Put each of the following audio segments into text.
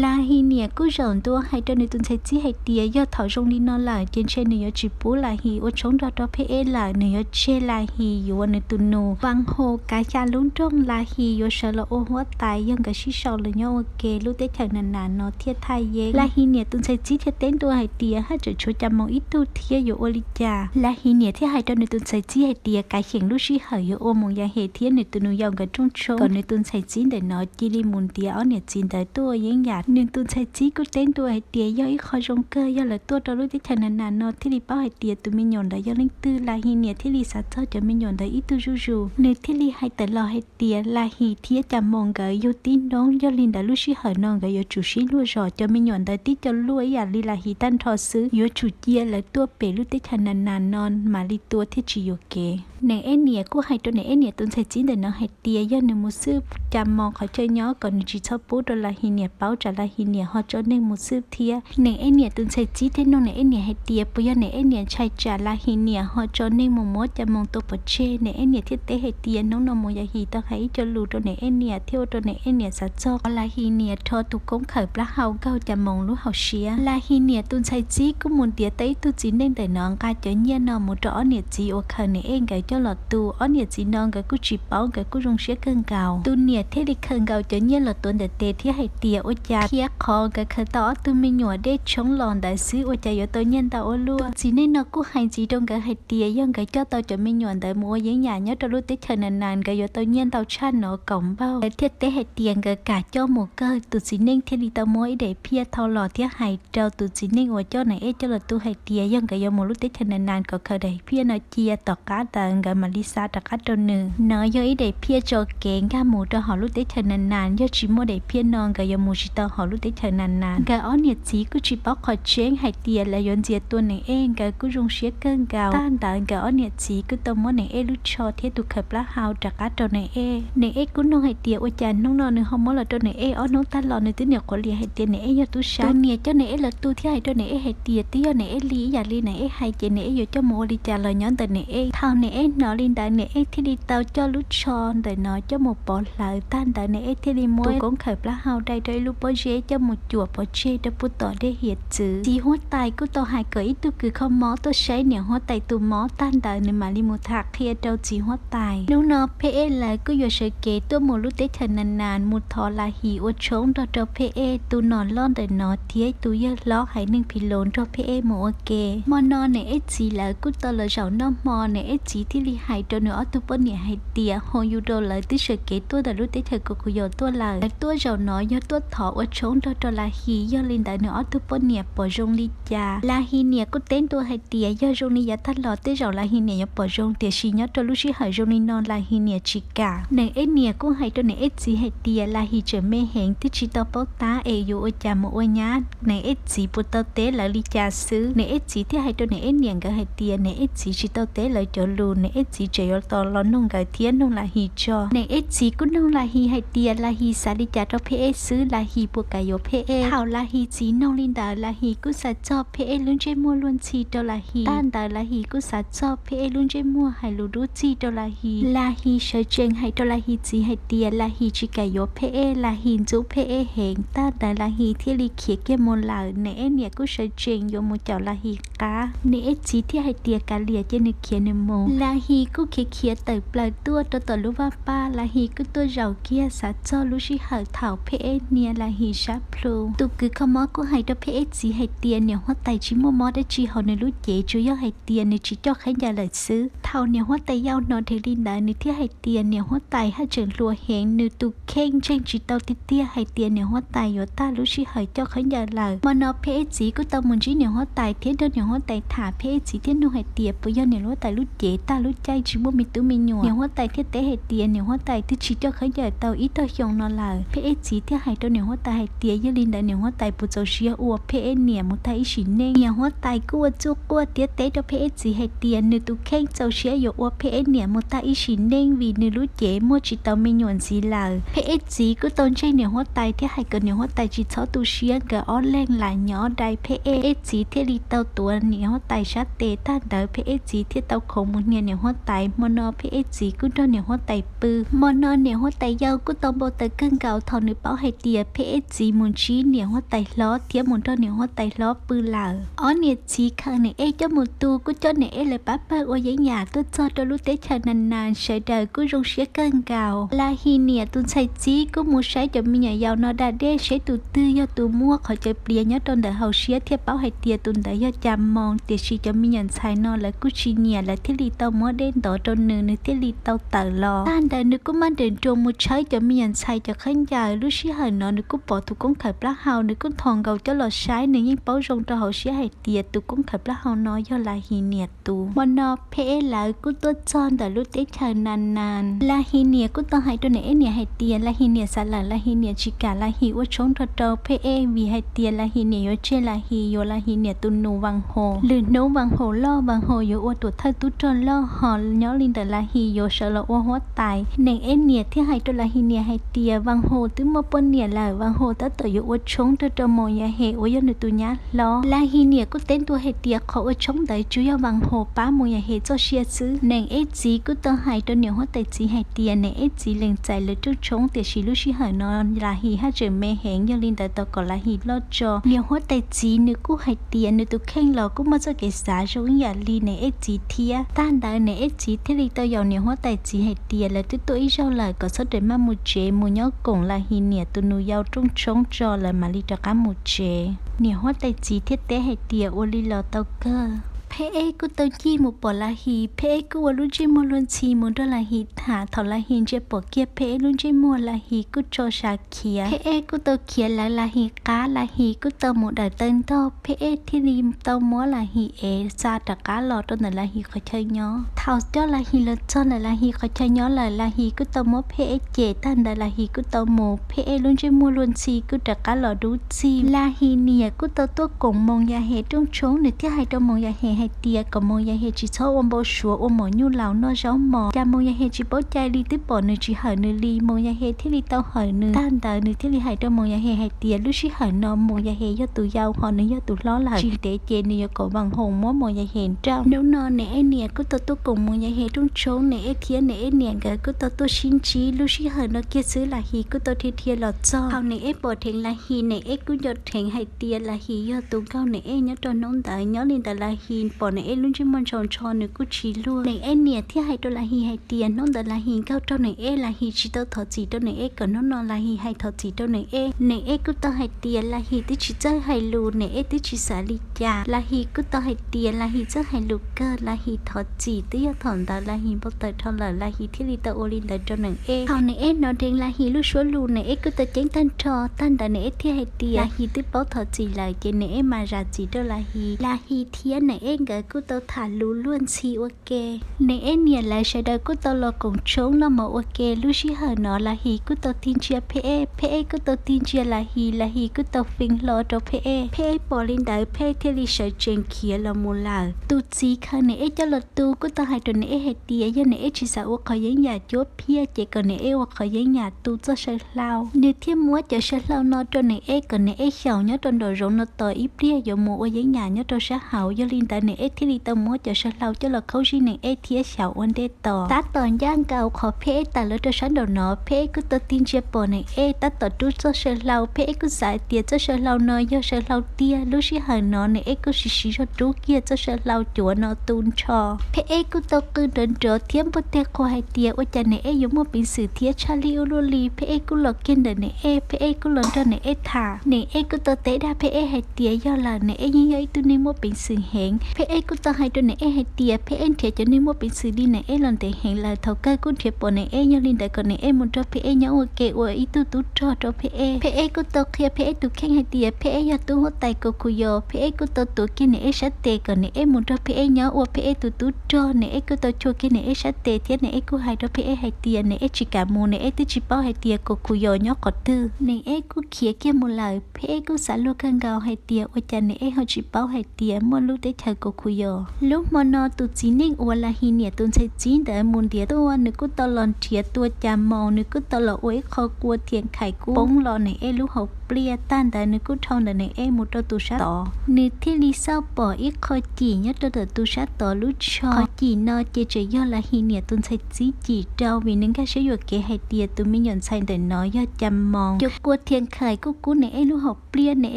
Lavhis niam kuj zaum ntua hais rau nws tus ntxhais txib hais tias yog thaum zoo li no lawm ces ntshe nws yuav tsis pub Lavhis ua tshoob nrog rau Pheb Ej lawm, nws yuav tseg Lavhis yuav nws tus nus Vam Hu kav xya lub nroog. Lavhis yuav sawv los ua huab tais, yog nkawd sib sau los nyob ua ke lub teb chaws Nas Nas no thiaj thaj yeeb. Lavhis niam tus ntxhais txib thiaj teb ntua hais tias haj tseem tshuav Cas Moos ib tug thiab yuav ua li cas. Lavhis niam thiaj hais rau nws tus ntxhais txib hais tias kav xyeem lub sij hawm yuav ua mus ya hem thiab nws tus nus yau nkawd rooj tshoob kom nws tus ntxhais txib ntawm no cia li mus ntiav ob niam txiv ntawd tuaj ua yeeb yam. Nws tus ntxhais txib kuj teb ntua hais tias yog ib qho zoo kawg, yog lawv tuaj rau lub teb chaws Nas Nas no thiaj li paub hais tias tus me nyuam ntawd yog leej twg. Lavhis niam thiaj li xav txog cov me nyuam ntawd ib tug zuj zus, nws thiaj li hais tawm los hais tias Lavhis thiab Cas Moos nkawd yug tib hnub, yog li ntawd lub sij hawm no nkawd yuav tsum sib luag zos. Cov me nyuam ntawd tib co luaj ib yam li Lavhis tag nrho xwb, yuav tsum cia lawv tuaj pem lub teb chaws Nas Nas no mam li tua thiaj tsis yuam kev. Nas Ej niam kuj hais rau Nas Ej niam tus ntxhais txib ntawm no hais tias yog nws mus xwb Cas Moos qhov chaw nyob kom nws tsis txhob pub rau Lavhis niam paub tsam Lavhis niam ho tso neeg mus xwb thiab. Nas Ej niam tus ntxhais txib thiaj nug Nas Ej niam hais tias puas yog Nas Ej niam ntshai tsam Lavhis niam ho tso neeg mus muab Cas Moos tua pov tseg. Nas Ej niam thiaj teb hais tias hnub no mus Lavhis tau hais ib co lus rau Nas Ej niam thiab ua rau Nas Ej niam xav txog qhov Lavhis niam rho tus koob khawm plaub hau nkaug Cas Moos lub hauv siab. Lavhis niam tus ntxhais txib kuj mus ntiav tau ib tug txiv neej ntawm no nqa cov nyiaj no mus rau ob niam txiv uas khaws Nas Ej nkawd coj los tu. Ob niam txiv no nkawd kuj tsis paub, nkawd kuj zoo siab kawg nkaus. Tus niam thiaj li khaws nkaus cov nyiaj los tuav ntawm tes thiab hais tias ua cas thiab qhov nkawd khaws tau ob tug me nyuam dej tshoob los ntawd xwb ua cas yuav tau nyiaj ntau ua luaj. Tus txiv neej no kuj hais ntxiv rau nkawd hais tias yog nkawd coj tau cov me nyuam ntawd mus ua yeeb yam nyob rau lub teb chaws Nas Nas nkawd yuav tau nyiaj ntau tshaj no kaum npaug. Nkawd thiaj teb hais tias nkawd kam coj mus kawg. Tus txiv neej thiaj li tau muab ib daim phiaj thau los thiab hais rau tus txiv neej uas coj Nas Ej coj los tu hais tias yog nkawd yuav mus lub teb chaws Nas Nas kom khaws daim phiaj no cia, tom qab ntawd nkawd mam li xa rov qab rau nws. No yog ib daim phiaj tso kev nkag mus rau hauv lub teb chaws Nas Nas, yog tsis muaj daim phiaj no nkawd yuav mus tsis tau hauv lub teb chaws Nas Nas. Nkawd ob niam txiv kuj tsis paub qhov tseeb hais tias lawv yuav ntxias tua Nas Ej, nkawd kuj zoo siab kawg nkaus. Tag ntawd nkawd ob niam txiv kuj tau muab Nas Ej lub tsho thiab tus khawm plaub hau rov qab rau Nas Ej. Nas Ej kuj nug hais tias ua cas hnub no nws ho muab los rau Nas Ej, ob hnub tag los nws twb nyuam qhuav liam hais tias Nas Ej yog tub sab. Tus niam coj Nas Ej los tu thiab hais rau Nas Ej hais tias twb yog Nas Ej li ib yam li Nas Ej hais ces Nas Ej yuav coj mus ua li cas los nyob ntawm Nas Ej. Thaum Nas Ej hnov li ntawd Nas Ej thiaj li tau coj lub tsho ntawm no coj mus pov hlawv. Tag ntawd Nas Ej thiaj li muab tus koob khawm plaub hau dai rau ib lub pob zeb coj mus cuam pov tseg rau puag tom dej hiav txwv. Txiv huab tais kuj tau hais kom ib tug kws kho mob tuaj saib niam huab tais tus mob, tag ntawd nws mam li mus tham qhia rau txiv huab tais. Hnub no Pheb Ej lawv kuj yuav sawv kev tuaj mus lub teb chaws Nas Nas mus thov Lavhis ua tshoob nrog rau Pheb Ej, tus nom loj ntawm no thiab tus yawg hlob haiv neeg Phis Loos nrog Pheb Ej mus ua ke. Hmo no Nas Ej txiv lawv kuj tau los zaum noj hmo, Nas Ej txiv thiaj li hais rau nws ob tug poj niam hais tias, Hos yus rau lawv twb sawv kev tuaj ntawm lub teb chaws Kus Kus Yaus tuaj lawm, lawv tuaj zaum no yog tuaj thov ua tshoob nrog rau Lavhis, yog li ntawd nws ob tug poj niam pom zoo li cas? Lavhis niam kuj teb ntua hais tias yog zoo li yav tag los tej zaum Lavhis niam yuav pom zoo, tiam sis nyob rau lub sij hawm zoo li no Lavhis niam tsis kam. Nas Ej niam kuj hais rau Nas Ej txiv hais tias, Lavhis tseem me heev twb tsis tau paub tab es yuav ua cas mus ua nyab, Nas Ej txiv puas tau teb lawv li cas xwb. Nas Ej txiv thiaj hais rau Nas Ej niam nkawd hais tias Nas Ej txiv tsis tau teb lawv cov lus, Nas Ej txiv tseem yuav tos los nug nkawd thiab nug Lavhis tso. Nas Ej txiv kuj nug Lavhis hais tias Lavhis xav li cas rau Pheb Ej xwb, Lavhis puas kam yuav Pheb Ej. Thaum Lavhis txiv nug li ntawd Lavhis kuj xav txog Pheb Ej lub ntsej muag luag ntxhi rau Lavhis. Tag ntawd Lavhis kuj xav txog Pheb Ej lub ntsej muag hais lus dub txig rau Lavhis. Lavhis sawv tsees hais rau Lavhis txiv hais tias Lavhis tsis kam yuav Pheb Ej, Lavhis ntxub Pheb Ej heev. Tag ntawd Lavhis thiaj li khiav kiag mus lawm. Nas Ej niam kuj sawv tsees yuav mus caum Lavhis qab. Nas Ej txiv thiaj hais tias kav liam cia nws khiav nws mus. Lavhis kuj khiav khiav tawm plaws tuaj rau tom lub vaj paj, Lavhis kuj tuaj zaum kiag xav txog lub sij hawm thaum Pheb Ej hnia Lavhis sab plhu. Tus kws kho mob kuj hais rau Pheb Ej txiv hais tias niam huab tais tsis muaj mob dab tsi hauv nws lub cev, tsuas yog hais tias nws tsis coj khaub ncaws lawm xwb. Thaum niam huab tais yau hnov dheev li ntawd nws thiaj hais tias niam huab tais haj tseem hluas heev, nws tus kheej ntseeg tsis tau tiag tiag hais tias niam huab tais yuav tag lub sij hawm coj khaub ncaws lawm. Hmo no Pheb Ej txiv kuj tau mus ntsib niam huab tais thiab nrog niam huab tais tham, Pheb Ej txiv thiaj nug hais tias puas yog niam huab tais lub cev tag lub caij tsis muaj me tub me nyuam. Niam huab tais thiaj teb hais tias niam huab tais twb tsis coj khaub ncaws tau ib tog xyoo no lawm. Pheb Ej txiv thiaj hais rau niam huab tais hais tias yog li ntawd niam huab tais puas txaus siab ua Pheb Ej niam mus tag ib sim neej. Niam huab tais kuj ua txuj quaj thiab teb rau Pheb Ej txiv hais tias nws tus kheej txaus siab yuav ua Pheb Ej niam mus tag ib sim neej vim nws lub cev muaj tsis tau me nyuam ntxiv lawm. Pheb Ej txiv kuj tau ntseg niam huab tais thiab hais kom niam huab tais tsis txhob tu siab, nkawd ob leeg lam nyob dai Pheb Ej. Pheb Ej txiv thiaj li tau tuav niam huab tais sab tes, tag ntawd Pheb Ej txiv thiaj tau khoov mus hnia niam huab tais. Hmo no Pheb Eb txiv kuj nrog niam huab tais pw. Hmo no niam huab tais yau kuj tau npau taws kawg nkaus thaum nws paub hais tias Pheb Eb txiv mus ntsib niam huab tais hlob thiab mus nrog niam huab tais hlob pw lawm. Ob niam txiv khaws Niam Eb coj mus tu kuj coj Niam Eb lawv pab pawg ua yeeb yam tuaj txog rau lub teb chaws Nas Nas, sawv daws kuj zoo siab kawg nkaus. Laj His niam tus ntxhais txib kuj mus saib cov me nyuam yaus no da dej seb tus twg yog tus muaj qhov chaw pliav nyob rau ntawm hauv siab thiaj paub hais tias tus ntawd yog Cas Moos, tiam sis cov me nyuam ntxhais no lawv kuj tsis nyiam, lawv thiaj li tau muab dej ntov rau nws, nws thiaj li tau tawm los. Tag ntawd nws kuj maj nrawm nroos mus tshawb cov me nyuam ntxhais cov khaub ncaws. Lub sij hawm no nws kuj pom tus koob khawm plaub hau, nws kuj nthos nkaus coj los saib, nws yeej paub zoo rau hauv siab hais tias tus koob khawm plaub hau no yog Laj His niam tus. Hmo no Pheb Eb lawv kuj tuaj txog ntawm lub teb chaws Nas Nas. Laj His niam kuj tau hais rau Niam Eb niam hais tias Laj His niam xav lawm, Laj His niam tsis kam Laj His ua tshoob nrog rau Pheb Eb, vim hais tias Laj His niam yuav tseg Laj His yuav Laj His niam tus nus Vas Hos. Lwm hnub Vas Hos loj, Vas Hos yuav ua tuam thawj tub rog loj, ho nyob li ntawm Laj His yuav sawv los ua huab tais. Niam Eb niam thiaj hais rau Laj His niam hais tias Vas Hos twb muaj poj niam lawm, Vas Hos tab tom yuav ua tshoob nrog rau Moos Yas Hes uas yog nws tus nyab hlob. Laj His niam kuj teb ntua hais tias qhov ua tshoob ntawd tsuas yog Vas Hos pab Moos Yas Hes txoj sia xwb. Niam Eb txiv kuj tau hais rau niam huab tais txiv hais tias Niam Eb txiv lees txais lawv rooj tshoob, tiam sis lub sij hawm no Laj His haj tseem me heev, yog li ntawd tos kom Laj His loj tso. Niam huab tais txiv nws kuj hais tias nws tus kheej los kuj muaj txoj kev xav zoo ib yam li Niam Eb txiv thiab. Tag ntawd Niam Eb txiv thiaj li tau yaum niam huab tais txiv hais tias lawv twb tuaj ib zaug lawm, kom txhob rawm maj mus tsev, mus nyob koom Laj His niam tus nus yau rooj tshoob tso lawv mam li rov qab mus tsev. Niam huab tais txiv thiaj teb hais tias ua li los tau kawg. Pheb Eb kuj tau ncig mus pom Laj His, Pheb Eb kuj ua lub ntsej muag luag ntxhi mus nrog Laj His tham. Thaum Laj His ntsia pom kiag Pheb Eb lub ntsej muag, Laj His kuj tso siab khiav. Pheb Eb kuj tau khiav lawv Laj His qab, Laj His kuj tau mus dawm taw ntog, Pheb Eb thiaj li tau muab Laj His ev xa rov qab los rau ntawm Laj His qhov chaw nyob. Thaum coj Laj His los txog ntawm Laj His qhov chaw nyob lawm, Laj His kuj tau muab Pheb Eb cem, tag ntawd Laj His kuj tau mus, Pheb Eb lub ntsej muag luag ntxhi kuj rov qab los dub txig. Laj His niam kuj tau tuaj koom Moos Yas Hes rooj tshoob, nws thiaj hais rau Moos Yas Hes hais tias kom Moos Yas Hes tsis txhob ua npau suav ua mos nyuj laus noj zaub mos. Cas Moos Yas Hes tsis paub cai li, twb pom nws tsis hawm nws li, Moos Yas Hes thiaj li tau hawm nws. Tag ntawd nws thiaj li hais rau Moos Yas Hes hais tias lub sij hawm no Moos Yas Hes yog tus yau ho nws yog tus hlob lawm, tsis ntev ces nws yuav kom Vas Hos muab Moos Yas Hes nrauj. Hnub no Niam Eb niam kuj tau tuaj koom Moos Yas Hes rooj tshoob, Niam Eb thiab Niam Eb niam nkawd kuj tau tuaj sib ntsib. Lub sij hawm no kiag xwb Laj His kuj tau dhia dhia los txog. Thaum Niam Eb pom dheev Laj His, Niam Eb kuj nco dheev hais tias Laj His yog tus nkaug Niam Eb nyob rau hnub ntawd. Nyob li ntawd Laj His pom Niam Eb lub ntsej muag ntsho ntsho nws kuj tsis luag. Niam Eb niam thiaj hais rau Laj His hais tias hnub ntawd Laj His nkaug rau Niam Eb, Laj His tsis tau thov txim rau Niam Eb, kom hnub no Laj His hais thov txim rau Niam Eb. Niam Eb kuj tau hais tias Laj His twb tsis txawj hais lus, Niam Eb twb tsis xav li cas. Laj His kuj tau hais tias Laj His txawj hais lus kawg, Laj His thov txim, twb yog thaum ntawd Laj His npau taws dhau lawm, Laj His thiaj li tau ua li ntawd rau Niam Eb. Thaum Niam Eb hnov dheev Laj His lub suab lus, Niam Eb kuj tau ceeb tag nrho. Tag ntawd Niam Eb thiaj hais tias Laj His twb paub thov txim lawm, ces Niam Eb mam zam txim rau Laj His. Laj His thiab Niam Eb nkawd kuj tau tham lus luag ntxhi ua ke. Niam Eb niam lawv sawv daws kuj tau los koom tshoob noj mov ua ke. Lub sij hawm no Laj His kuj tau tig ntsia Pheb Eb, Pheb Eb kuj tau tig ntsia Laj His, Laj His kuj tau fee hlo rau Pheb Eb. Pheb Eb pom li ntawd Pheb Eb thiaj li sawv tsees khiav los mus lawm. Tus txiv khaws Niam Eb coj los tu kuj tau hais rau Niam Eb hais tias yog Niam Eb tsis xav ua qhov yeeb yam cuab phiaj ces kom Niam Eb ua qhov yeeb yam tu txoj saw hlau. Nws thiaj muab cov saw hlau no rau Niam Eb kom Niam Eb xyaum nyob rau nraum zoov no tos ib pliag yuav mus ua yeeb yam nyob rau sab hauv. Yog li ntawd Niam Eb thiaj li tau muab cov saw hlau coj los khaub zig Niam Eb thiab xyaum ua ntej tos. Tab tom ncaj nkaus qhov Pheb Eb tawm los rau sab nraum no, Pheb Eb kuj tau tig ntsia pom Niam Eb tab tom rub txoj saw hlau. Pheb Eb kuj xav hais tias txoj saw hlau no yog saw hlau tiag. Lub sij hawm no Niam Eb kuj siv siv zog rub kiag txoj saw hlau cuav no tu nrho. Pheb Eb kuj tau qw nrov nrov thiab npuaj teg qhua hais tias ua cas Niam Eb yuav muaj peev xwm thiab tshaj lij ua luaj li. Pheb Eb kuj los kiag ntawm Niam Eb, Pheb Eb kuj los nrog Niam Eb tham. Niam Eb kuj tau teb dag Pheb Eb hais tias yog lawm, Niam Eb yeej yog ib tug neeg muaj peev xwm heev. Pheb Eb kuj tau hais rau Niam Eb hais tias Pheb Eb nrhiav cov neeg muaj peev xwm li Niam Eb los ntev heev lawm, thaum kawg kuj nrhiav pom Niam Eb, yog li ntawd kom Niam Eb mus nrog Pheb Eb nyob ua ke ua ib tug tub rog rau Pheb Eb. Pheb Eb kuj tau qhia Pheb Eb tus kheej hais tias Pheb Eb yog tub huab tais Kaus Khus Yos. Pheb Eb kuj tau tuav kiag Niam Eb sab tes kom Niam Eb mus nrog Pheb Eb nyob ua Pheb Eb tus tub rog. Niam Eb kuj tau chua kiag Niam Eb sab tes thiab Niam Eb kuj hais rau Pheb Eb hais tias Niam Eb tsis kam mus, Niam Eb twb tsis paub hais tias Kaus Khus Yos nyob qhov twg. Niam Eb kuj khiav kiag mus lawm. Pheb Eb kuj xav luag kawg nkaus hais tias ua cas Niam Eb ho tsis paub hais tias muaj lub teb chaws Kaus Khus Yos. Lub hmo no tus txiv neej uas Laj His niam tus ntxhais txib ntawd mus ntiav tuaj, nws kuj tau los nrhiav tua Cas Moos, nws kuj tau los ua ib qho kua thiab khais kub poob los Niam Eb lub hauv pliaj. Tag ntawd nws kuj dhau ntawm Nws Ej mus rau tus sab tod, nws thiaj li xauj pom ib qho cim nyob rau ntawm tus sab tod lub tsho. Qhov cim no ces tseem yog Las His niam tus ntxhais txib cim rau, vim nws nkag siab yuam kev hais tias tus me nyuam ntxhais ntawm no yog Cas Moos. Cov kua thiaj khais kuj kub Nws Ej lub hauv pliaj, Nws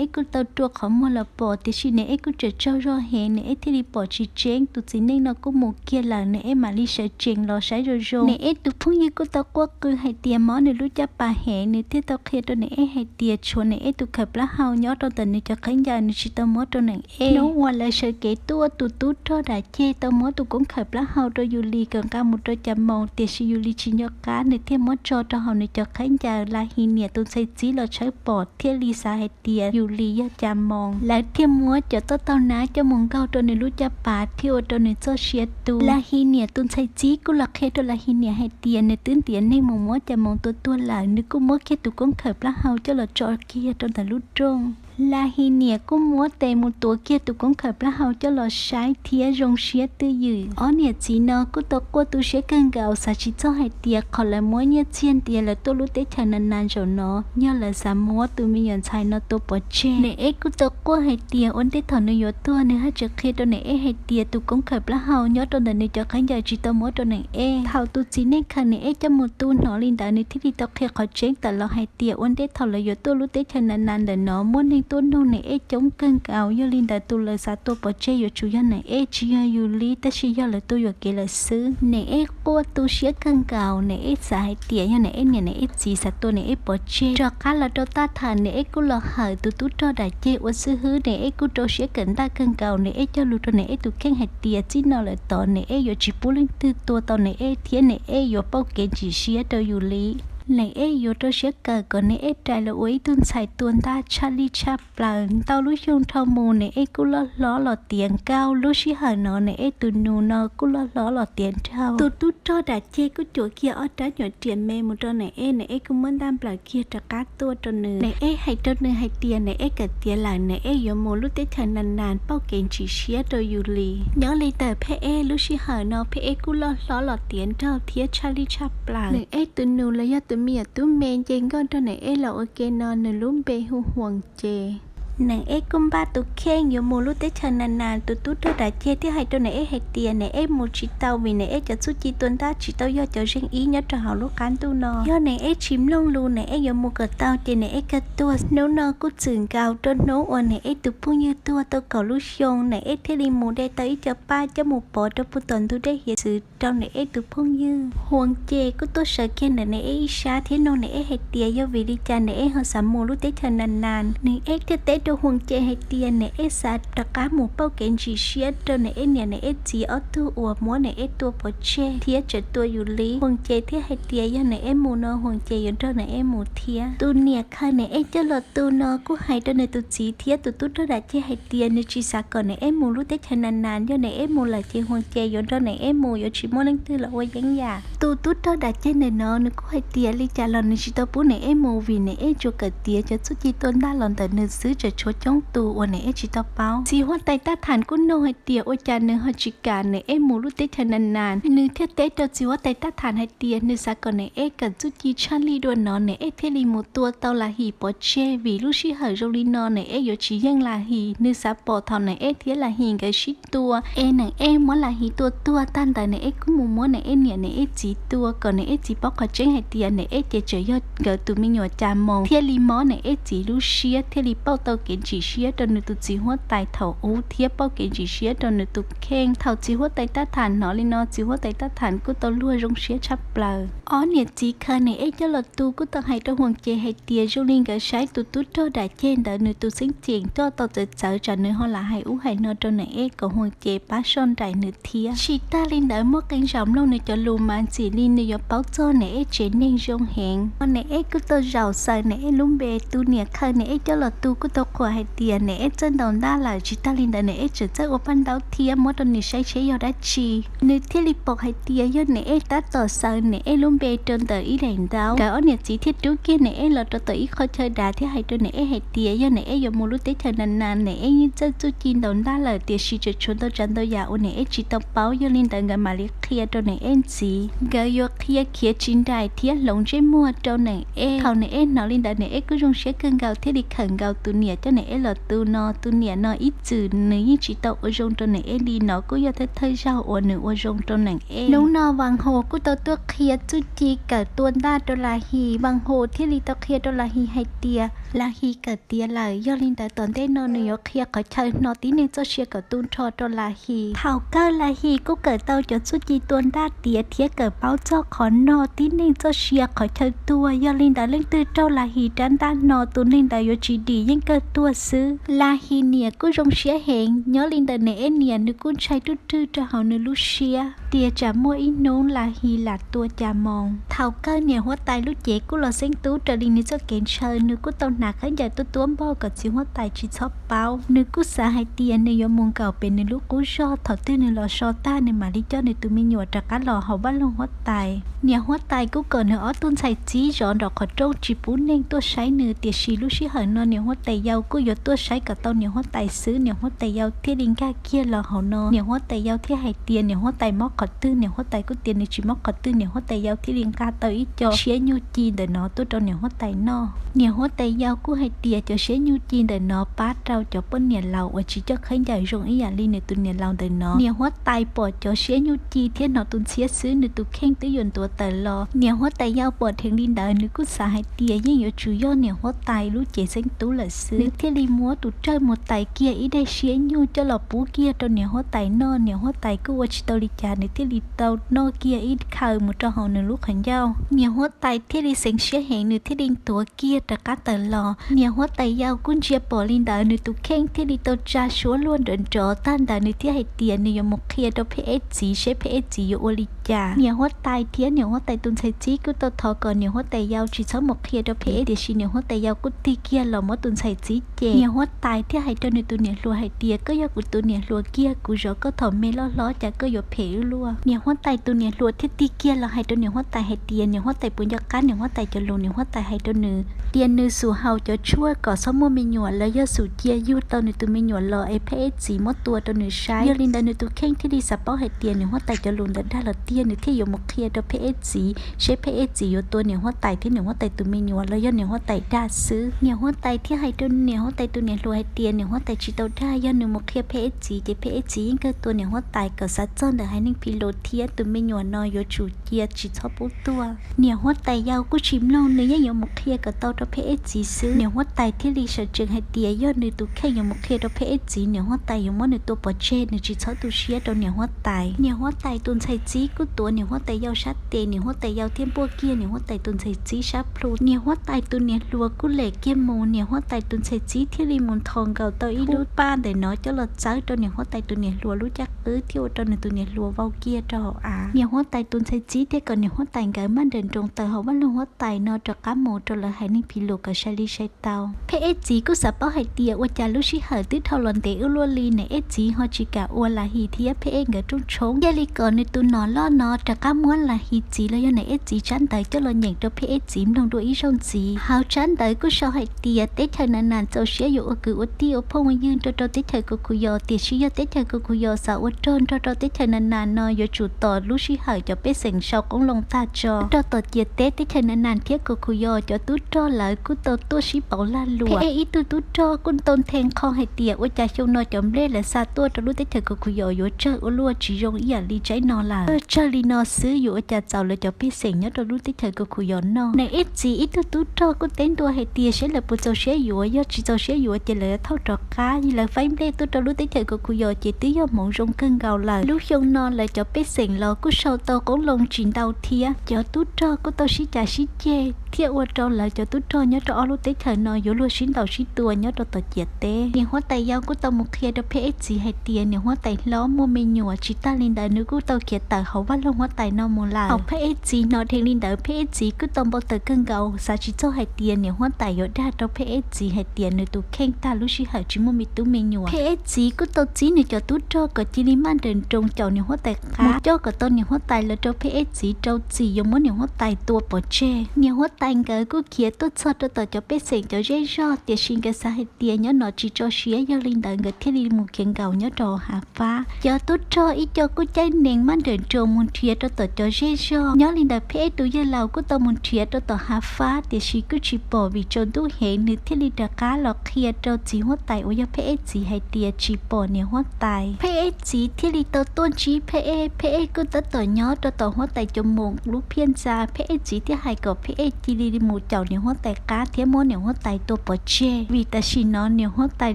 Ej kuj tau rua qhov muag los pom, tiam sis Nws Ej kuj tseem tsaug zog heev, Nws Ej thiaj li pom tsis tseeb. Tus txiv neej no kuj mus kiag lawm, Nws Ej mam li sawv tsees los saib zoo zoo. Nws Ej tus phooj ywg kuj tau quaj qw hais tias mob nws lub caj pas heev, nws thiaj tau qhia rau Nws Ej hais tias tshuav Nws Ej tus khawm plaub hau nyob rau ntawm nws cov khaub ncaws, nws tsis tau muab rau Nws Ej. Hnub uas lawv sawv kev tuaj, tus tub rog dam ceg tau muab tus koob khawm plaub hau rau Yus Lis kom nqa mus rau Cas Moos, tiam sis Yus Lis tsis nco qab, nws thiaj muab tso rau hauv nws cov khaub ncaws. Las His niam tus ntxhais txib los tshawb pom thiaj li xav hais tias Yus Lis yog Cas Moos. Lawv thiaj muab cov toj taug nab coj mus nkaug rau nws lub caj pas thiab ua rau nws txoj sia tu. Las His niam tus ntxhais txib kuj los qhia rau Las His niam hais tias nws twb ntiav neeg mus muab Cas Moos tua tuag lawm, nws kuj muab kiag tus koob khawm plaub hau coj los tso kiag rau ntawm lub rooj. Las His niam kuj muab tes mus tuav kiag tus koob khawm plaub hau coj los saib thiab zoo siab twj ywm. Ob niam txiv no kuj tau quaj tu siab kawg nkaus, xav tsis txog hais tias qhov lawv muab nyiaj txiag ntiav lawv tuaj lub teb chaws Nas Nas zaum no yog lawv xav muab tus me nyuam ntxhais no tua pov tseg. Nws Ej kuj tau quaj hais tias ua ntej thaum nws yuav tuag, nws haj tseem qhia rau Nws Ej hais tias tus koob khawm plaub hau nyob rau ntawm nws cov khaub ncaws tsis tau muab rau Nws Ej. Thaum tus txiv neej khaws Nws Ej coj mus tu hnov li ntawd, nws thiaj li tau qhia qhov tseeb tawm los hais tias ua ntej thaum lawv yuav tuaj lub teb chaws Nas Nas ntawm no muaj neeg tuaj nug Nws Ej coob kawg nkaus, yog li ntawd tus lawv xav tua pov tseg yuav tsum yog Nws Ej tsis yog Yus Lis, tab sis yog lawv tua yuam kev lawm xwb. Nws Ej quaj tu siab kawg nkaus, Nws Ej xav hais tias yog Nws Ej niam Nws Ej txiv xav tua Nws Ej pov tseg. Rov qab los rau Taj Thas, Nws Ej kuj los hawm tus tub rog dam ceg ua xib hwb, Nws Ej kuj rau siab kawm ntaj kawg nkaus, Nws Ej cog lus rau Nws Ej tus kheej hais tias txij no lawm tod Nws Ej yuav tsis pub leej twg tua tau Nws Ej thiab Nws Ej yuav pauj kev ntsim siab rau Yus Lis. Nws Ej yuav rau siab kawm kom Nws Ej rais los ua ib tug ntxhais tua ntaj tshaj lij tshaj plaws. Ntau lub xyoo dhau mus Nws Ej kuj loj hlob los tiav nkauj, lub sij hawm no Nws Ej tus nus no kuj loj hlob los tiav nraug. Tus tub rog dam ceg kuj cuam kiag ob rab nyuam riam me mus rau Nws Ej, Nws Ej kuj muab ntaj nplawm kiag rov qab tuaj rau nws. Nws Ej hais rau nws hais tias Nws Ej kawm tiav lawm, Nws Ej yuav mus lub teb chaws Nas Nas pauj kev ntsim siab rau Yus Lis. Nyob li ntawm Phaj Ej, lub sij hawm no Phaj Ej kuj loj hlob los tiav nraug thiab tshaj lij tshaj plaws. Nws Ej tus nus los yog tus me nyuam tub me nce nkoj nrog Nws Ej los ua ke no nws lub npe hu Huas Ces. Nws Ej kuj npaj tus kheej yuav mus lub teb chaws Nas Nas. Tus tub rog dam ceg thiaj hais rau Nws Ej hais tias Nws Ej mus tsis tau vim Nws Ej cov txuj ci tua ntaj tsis tau yog cov zeej ib nyob rau hauv lub qab ntuj no. Yog Nws Ej tsis mloog lus Nws Ej yuav mus kom tau ces Nws Ej kawg tuag. Hnub no kuj txwm nkaus rau hnub uas Nws Ej tus phooj ywg tuag tau kaum lub xyoo, Nws Ej thiaj li mus de tau ib co paj coj mus pov rau puag tom ntug dej hiav txwv rau Nws Ej tus phooj ywg. Huas Ces kuj tuaj sawv kiag ntawm Nws Ej ib sab thiab nug Nws Ej hais tias yog vim li cas Nws Ej ho xav mus lub teb chaws Nas Nas. Nws Ej thiaj teb rau Huas Ces hais tias Nws Ej xav rov qab mus pauj kev ntsim siab rau Nws Ej niam Nws Ej txiv ob tug uas muab Nws Ej tua pov tseg thiab tseem tua Yus Lis. Huas Ces thiaj hais tias yog Nws Ej mus no Huas Ces yuav nrog Nws Ej mus thiab. Tus niam khaws Nws Ej coj los tu no kuj hais rau nws tus txiv thiab tus tub rog dam ceg hais tias nws tsis xav kom Nws Ej mus lub teb chaws Nas Nas, yog Nws Ej mus lawm ces Huas Ces yuav nrog Nws Ej mus, yuav tsis muaj leej twg los ua yeeb yam. Tus tub rog dam ceg ntawm no nws kuj hais tias li cas los nws tsis tau pub Nws Ej mus vim Nws Ej tsuas kawm tiav cov txuj ci tua ntaj los ntawm nws xwb, tseem tshuav coob tus uas Nws Ej tsis tau paub. Txiv huab tais Taj Thas kuj nug hais tias ua cas nws ho tsis kam Nws Ej mus lub teb chaws Nas Nas. Nws thiaj teb rau txiv huab tais Taj Thas hais tias nws xav kom Nws Ej kawm txuj ci tshaj lij dua no Nws Ej thiaj li mus tua tau Las His pov tseg, vim lub sij hawm zoo li no Nws Ej yuav tsis yeej Las His. Nws xav pom thaum Nws Ej thiab Las His nkawd sib tua es Nws Ej muab Las His tua tuag, tag ntawd Nws Ej kuj mus muab Nws Ej niam Nws Ej txiv tua kom Nws Ej txiv paub qhov tseeb hais tias Nws Ej ces tseem yog nkawd tus me nyuam Cas Moos, thiaj li mob Nws Ej txiv lub siab, thiaj li pauj tau kev ntsim siab rau nws tus txiv huab tais thaum ub thiab pauj kev ntsim siab rau nws tus kheej. Thaum txiv huab tais Taj Thas hnov li no, txiv huab tais Taj Thas kuj tau luag zoo siab tshaj plaws. Ob niam txiv khaws Nws Ej coj los tu kuj tau hais rau Huas Ces hais tias zoo li nkawd saib tus tub rog dam ceg ntawd nws tus xeeb ceem coj tau txawv txawv, tsam nws ho lam hais ub hais no rau Nws Ej kom Huas Ces pab soj nraim nws thiab. Tsis tag li ntawd, muaj qee zaum mloog nws cov lus mas ntxim li nws yuav paub txog Nws Ej tsev neeg zoo heev. Nws Ej kuj tau zaum xaws Nws Ej lub npe. Tus niam khaws Nws Ej coj los tu kuj tau qhuas hais tias Niam Ej txawj ntaus ntaj lawm, tsis tag li ntawd Niam Ej tseem txawj ua paj ntaub thiab, muab rau nws saib seb yog dab tsi. Nws thiaj li pom hais tias yog Niam Ej tab tom xaws Niam Ej lub npe rau ntawm ib daim ntaub. Nkawd ob niam txiv thiaj rub kiag Niam Ej los rau tom ib qho chaw dav thiab hais rau Niam Ej hais tias yog Niam Ej yuav mus lub teb chaws Nas Nas, Niam Ej yeej txawj txuj ci ntaus ntaj lawm, tiam sis tseem tshuav ntau tsav ntau yam uas Niam Ej tsis tau paub, yog li ntawd nkawd mam li qhia rau Niam Ej ntxiv. Nkawd yuav qhia khiav tsis nraim thiab hloov ntsej muag rau Niam Ej. Thaum Niam Ej hnov li ntawd Niam Ej kuj zoo siab kawg nkaus thiaj li khawm nkaus tus niam coj Niam Ej los tu no. Tus niam no ib txwm nws yeej tsis tau ua zoo rau Niam Ej li, no kuj yog thawj thawj zaug uas nws ua zoo rau Niam Ej. Hnub no Vas Hus kuj tau tuaj qhia txuj ci kawm tua ntaj rau Las His. Vas Hus thiaj li tau qhia rau Las His hais tias Las His kawm tiav lawm, yog li ntawd tom ntej no nws yuav qhia qhov chaw hno tib neeg txoj sia kom tu nrho rau Las His. Thaum kawg Las His kuj kawm tau cov txuj ci tua ntaj tiav thiab kawm paub txog qhov no tib neeg txoj sia qhov chaw tuag, yog li ntawd leej twg raug Las His rab ntaj hno tus neeg ntawd yuav tsis dim yeej kawg tuag xwb. Las His niam kuj zoo siab heev, nyob li ntawd Niam Ej niam nws kuj ntshai ruj rwg rau hauv nws lub siab tias tsam muaj ib hnub Las His lam tua cas moos. Thaum kawg niam huab tais lub cev kuj los xeeb tub raws li nws txoj kev ntshaw, nws kuj tau hnav khaub ncaws tuab tuab npog kom txiv huab tais tsis txhob paub. Nws kuj xav hais tias nws yuav mus nkaum pem nws lub qub zog, thaum twg nws los so tag nws mam li coj nws tus me nyuam rov qab los hauv vaj loog huab tais. Niam huab tais kuj kom nws ob tug ntxhais txib zov nraum qhov rooj tsis pub neeg tuaj saib nws, tiam sis lub sij hawm no niam huab tais yau kuj yuav tuaj saib kom tau niam huab tais xwb. Niam huab tais yau thiaj li nkag kiag los hauv no. Niam huab tais yau thiaj hais tias niam huab tais mob qhov twg, niam huab tais kuj tias nws tsis mob qhov twg. Niam huab tais yau thiaj li nqa tau ib co siab nyuj ci ntawm no tuaj rau niam huab tais noj. Niam huab tais yau kuj hais tias cov siab nyuj ci ntawm no pab rau cov poj niam laus uas tsis coj khaub ncaws zoo ib yam li nws tus niam laus ntawm no. Niam huab tais pom cov siab nyuj ci thiab hnov tus ntxhiab xwb nws tus kheej twb yuav ntuav tawm los. Niam huab tais yau pom dheev li ntawd nws kuj xav hais tias yeej yuav tsum yog niam huab tais lub cev xeeb tub lawm xwb. Nws thiaj li muab tus rawj mus tais kiag ib daim siab nyuj coj los pub kiag rau niam huab tais noj. Niam huab tais kuj ua tsis tau li cas, nws thiaj li tau noj kiag ib khaws mus rau hauv nws lub qhov ncauj. Niam huab tais thiaj li xeev siab heev, nws thiaj li ntuav kiag rov qab tawm los. Niam huab tais yau kuj ntsia pom li ntawd nws tus kheej thiaj li tau tsa suab luag nrov nrov. Tag ntawd nws thiaj hais tias nws yuav mus qhia rau Pheb Eb txiv seb Pheb Eb txiv yuav ua li cas. Niam huab tais thiab niam huab tais tus ntxhais txib kuj tau thov kom niam huab tais yau tsis txhob mus qhia rau Pheb Eb, tiam sis niam huab tais yau kuj tig kiag los muab tus ntxhais txib cem. Niam huab tais thiaj hais rau nws tus niam hluas hais tias koj yog kuv tus niam hluas kiag, kuv zov koj thaum me loj hlob cas koj yuav phem ua luaj. Niam huab tais tus niam hluas thiaj tig kiag los hais rau niam huab tais hais tias niam huab tais puas nco qab niam huab tais cov lus. Niam huab tais hais rau nws tias nws xub haus cov tshuaj kom txhob muaj me nyuam los yog xub cia yug tau nws tus me nyuam los es Pheb Eb txiv muab tua rau nws saib. Yog li ntawd nws tus kheej thiaj li xav paub hais tias niam huab tais cov lus ntawd dag los tiag, nws thiaj yuav mus qhia rau Pheb Eb txiv seb Pheb Eb txiv yuav tua niam huab tais thiab niam huab tais tus me nyuam los yog niam huab tais dag xwb. Niam huab tais thiaj hais rau niam huab tais tus niam hluas hais tias niam huab tais tsis tau dag, yog nws mus qhia Pheb Eb txiv ces Pheb Eb txiv yeej kawg tua niam huab tais, kom xav txog ntawm haiv neeg Phis Lus thiab tus me nyuam no yuav tsum cia tsis txhob pub tuaj. Niam huab tais yau kuj tsis mloog, nws yeej yuav mus qhia kom tau rau Pheb Eb txiv xwb. Niam huab tais thiaj li sawv tsees hais tias yog nws tus kheej yuav mus qhia rau Pheb Eb txiv, niam huab tais yuav muab nws tua pov tseg, nws tsis txhob tu siab rau niam huab tais. Niam huab tais tus ntxhais txib kuj tuav niam huab tais yau sab tes, niam huab tais yau thiaj npuaj kiag niam huab tais tus ntxhais txib sab plhu. Niam huab tais tus niam hluas kuj lem kiag mus, niam huab tais tus ntxhais txib thiaj li mus nthos nkaus tau ib lub paj ntawm no coj los txawb rau niam huab tais tus niam hluas lub caj qwb thiab ua rau nws tus niam hluas vau kiag rau hauv av. Niam huab tais tus ntxhais txib thiaj kom niam huab tais nkawd maj nrawm nroos tawm hauv vaj loog huab tais no rov qab mus rau lawv haiv neeg Phis Lus kom sai li sai tau. Pheb Eb txiv kuj xav paub hais tias ua cas lub sij hawm twb dhau los ntev ua luaj li Niam Eb txiv ho tsis kam ua Las His thiab Pheb Eb nkawd rooj tshoob. Thiaj li kom nws tus nom loj no rov qab muab Las His txiv los yog Niam Eb txiv tsab ntawv coj los nyeem rau Pheb Eb txiv mloog dua ib zaug ntxiv. Hauv tsab ntawv kuj sau hais tias teb chaws Nas Nas txaus siab yuav ua kwv ua tij ua phooj ua ywg nrog rau teb chaws Kus Khus Yos, tiam sis yog teb chaws Kus Khus Yos xav ua rog nrog rau teb chaws Nas Nas no yuav tsum tos lub sij hawm cov pej xeem sau qoob loo tag tso. Rau tom ciam teb teb chaws Nas Nas thiab Kus Khus Yos cov tub rog lawv kuj tau tuaj sib pauv lag luam. Pheb Eb ib tug tub rog kuj tau nthe qho hais tias ua cas xyoo no cov nplej lawv xa tuaj rau lub teb chaws Kus Khus Yos yuav tsawg ua luaj tsis zoo ib yam li tsaib no lawm. Tsawg li no xwb yuav ua cas txaus lawv cov pej xeem nyob rau lub teb chaws Kus Khus Yos noj. Niam Eb txiv ib tug tub rog kuj teb ntua hais tias seb lawv puas txaus siab yuav, yog tsis txaus siab yuav ces lawv thauj rov qab. Lawv faib nplej tuaj rau lub teb chaws Kus Khus Yos ces twb yog hmoov zoo kawg nkaus lawm. Lub xyoo no lawv cov pej xeem los kuj sau tau qoob loo tsis ntau thiab. Cov tub rog kuj tau sib cav sib ceg thiaj ua rau lawv cov tub rog nyob rau ob lub teb chaws no yuav luag sib ntaus sib tua nyob rau tom ciam teb. Niam huab tais yau kuj tau mus qhia rau Pheb Eb txiv hais tias niam huab tais hlob muaj me nyuam, tsis tag li ntawd nws kuj tau khiav tawm hauv vaj loog huab tais no mus lawm. Thaum Pheb Eb txiv hnov dheev li ntawd Pheb Eb txiv kuj tau npau taws kawg nkaus, xav tsis txog hais tias niam huab tais yuav dag rau Pheb Eb txiv hais tias tias nws tus kheej tag lub sij hawm tsis muaj me tub me nyuam. Pheb Eb txiv kuj tau txib nws cov tub rog kom cia li maj nrawm nroos caum niam huab tais qab, coj kom tau niam huab tais los rau Pheb Eb txiv rau txim yuav muab niam huab tais tua pov tseg. Niam huab tais nkawd kuj khiav tuaj txog rau tom cov pej xeem cov zej zog, tiam sis nkawd xav hais tias nyob no tsis tso siab, yog li ntawd nkawd thiaj li mus khiav nkaum nyob rau hav fab. Cov tub rog ib co kuj caij nees maj nrawm nroos mus nrhiav rau tom cov zej zog. Nyob li ntawd Pheb Eb tus yawg laus kuj tau mus nrhiav rau tom hav fab, tiam sis kuj tsis pom vim tsaus ntuj heev, nws thiaj li rov qab los qhia rau txiv huab tais uas yog Pheb Eb txiv hais tias tsis pom niam huab tais. Pheb Eb txiv thiaj li tau tuaj ntsib Pheb Eb. Pheb Eb kuj tab tom nyob rau tom huab tais cov moos lub phiaj ntxa. Pheb Eb txiv thiaj hais kom Pheb Eb cia li mus caum niam huab tais qab thiab muab niam huab tais tua pov tseg, vim tam sim no niam huab tais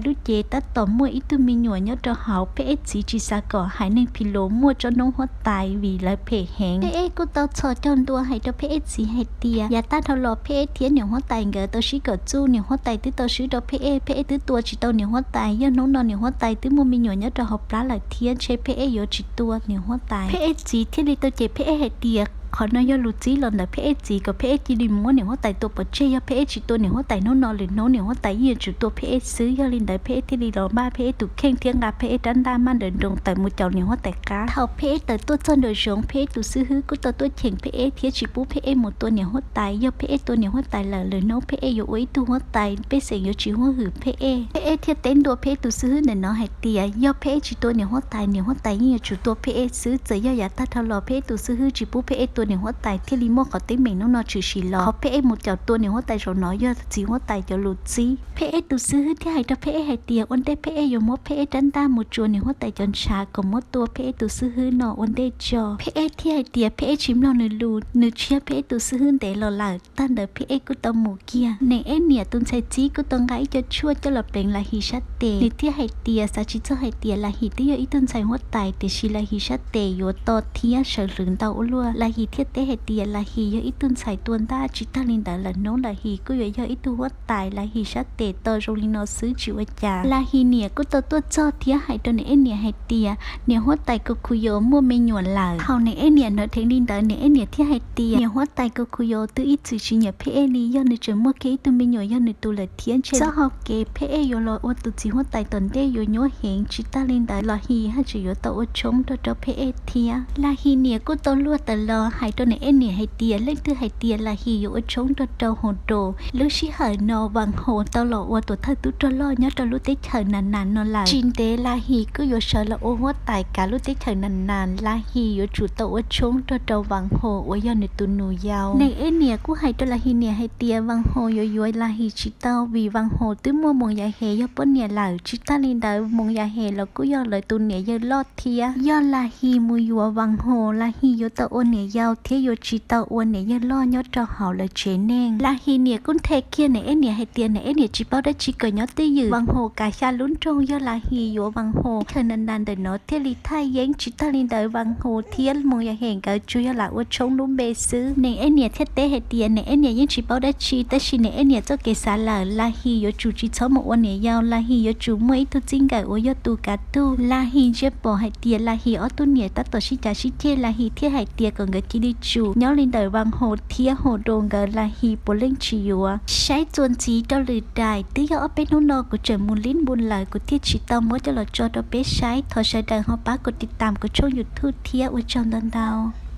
lub cev tab tom muaj ib tug me nyuam nyob rau hauv. Pheb Eb txiv tsis xav kom haiv neeg Phis Los muaj tsob noob huab tais vim lawv phem heev. Pheb Eb kuj tau txhos caug ntua hais rau Pheb Eb txiv hais tias yav tag dhau los Pheb Eb thiab niam huab tais nkawd tau sib kom txuj, niam huab tais twb tau swb rau Pheb Eb, Pheb Eb twb tua tsis tau niam huab tais, yog hnub no niam huab tais twb muaj me nyuam nyob rau hauv plab lawm thiab ntshe Pheb Eb yuav tsis tua niam huab tais. Pheb Eb txiv thiaj li tau cem Pheb Eb hais tias qhov no yog lus txib los ntawm Pheb Eb txiv kom Pheb Eb cia li muab niam huab tais tua pov tseg, yog Pheb Eb tsis tua niam huab tais hnub no lwm hnub niam huab tais yeej yuav tsum tua Pheb Eb xwb. Yog li ntawd Pheb Eb thiaj li los npaj Pheb Eb tus kheej thiab nqa Pheb Eb rab ntaj maj nrawm nroos tawm mus caum niam huab tais qab. Thaum Pheb Eb tawm tuaj txog nraum zoov, Pheb Eb tus xib hwb kuj tau tuaj cheem Pheb Eb thiab tsis pub Pheb Eb mus tua niam huab tais. Yog Pheb Eb tua niam huab tais lawm, lwm hnub Pheb Eb yuav ua ib tug huab tais pej xeem yuav tsis huab hwm Pheb Eb. Pheb Eb thiaj teb ntua Pheb Eb tus xib hwb ntawm no hais tias yog Pheb Eb tsis tua niam huab tais, niam huab tais yeej yuav tsum tua Pheb Eb xwb. Txawm yog yav tag dhau los Pheb Eb tus xib hwb tsis pub Pheb Eb tua niam huab tais thiaj li muaj qhov teeb meem hnub no tshwm sim los, qhov Pheb Eb mus caum tua niam huab tais zaum no yog txiv huab tais cov lus txib. Pheb Eb tus xib hwb thiaj hais rau Pheb Eb hais tias ua ntej Pheb Eb yuav muab Pheb Eb rab ntaj mus tsuas niam huab tais cov ntshav kom muab tua Pheb Eb tus xib hwb no ua ntej tso. Pheb Eb thiaj hais tias Pheb Eb tsis mloog nws lus, nws tshiab Pheb Eb tus xib hwb ntev los lawm. Tag ntawd Pheb Eb kuj tau mus kiag. Niam Eb niam tus ntxhais txib kuj tau nqa ib co tshuaj coj los pleev Lam His sab tes. Nws thiaj hais tias xav tsis txog hais tias Lam His twb yog ib tug ntxhais huab tais, tiam sis Lam His sab tes yuav to thiab sawv hlwv ntau ua luaj. Lam His thiaj teb hais tias Lam His yog ib tug ntxhais tua ntaj, tsis tag li ntawd lwm hnub Lam His kuj yuav yog ib tug huab tais. Lam His sab tes to zoo li no xwb tsis ua cas. Lam His niam kuj tau tuaj txog thiab hais rau Niam Eb niam hais tias niam huab tais Kos Khus Yos muaj me nyuam lawm. Thaum Niam Eb niam hnov dheev li ntawd, Niam Eb niam thiaj hais tias niam huab tais Kos Khus Yos twb ib txwm tsis nyiam Pheb Eb li, yog nws tseem muaj kiag ib tug me nyuam yog nws tus lawm thiab ntshe txoj hau kev Pheb Eb yuav los ua tus txiv huab tais tom ntej yuav nyuaj heev. Tsis tag li ntawd Lam His haj tseem yuav tau ua tshoob nrog rau Pheb Eb thiab. Lam His niam kuj tau luag tawm los hais rau Niam Eb niam hais tias leej twg hais tias Lam His yuav ua tshoob nrog rau Hos Dos. Lub sij hawm no Vam Hos tau los ua tuam thawj tub rog loj nyob rau lub teb chaws Nas Nas no lawm. Tsis ntev Lam His kuj yuav sawv los ua huab tais kav lub teb chaws Nas Nas. Lam His yuav tsum tau ua tshoob nrog rau Vam Hos uas yog nws tus nus yau. Niam Eb niam kuj hais rau Lam His niam hais tias Vam Hos yuav yuav Lam His tsis tau vim Vam Hos twb muaj Moos Yas Hes yog poj niam lawm. Tsis tag li ntawd Moos Yas Hes los kuj yog lawv tus niam yawg loj thiab. Yog Lam His mus yuav Vam Hos, Lam His yuav tau ua niam yau thiab yuav tsis tau ua niam yawg loj nyob rau hauv lawv tsev neeg. Lam His niam kuj nthe kiag Niam Eb niam hais tias Niam Eb niam tsis paub dab tsi, kom nyob twj ywm Vam Hos kav xya lub nroog. Yog Lam His yuav Vam Hos, teb chaws Nas Nas ntawm no thiaj li thaj yeeb. Tsis tag li ntawd Vam Hos thiab Moos Yas Hes nkawd tsuas yog lam ua tshoob lub npe xwb. Niam Eb niam thiaj teb hais tias Niam Eb niam yeej tsis paub dab tsi, tab sis Niam Eb niam txoj kev xav lawm, Lam His yuav tsum tsis txhob mus ua niam yau, Lam His yuav tsum muaj ib tug txij nkawm uas yog tus kav tug. Lam His ntsia pom hais tias Lam His ob tug niam tab tom sib cav sib ceg, Lam His thiaj hais tias kom nkawd cia li tsum nyob li ntawm Vam Hos thiab Hos Dos nkawd, Lam His puav leej tsis yuav. Saib txuas ntxiv rau lwm daim, twb yog ob peb hnub no kuv tseem mus lib npu lawm, kuv thiaj tsis tau muab coj los tso rau peb saib. Thov sawv daws ho pab kuv tiv tam kuv tshooj YouTube thiab, ua tsaug ntau ntau.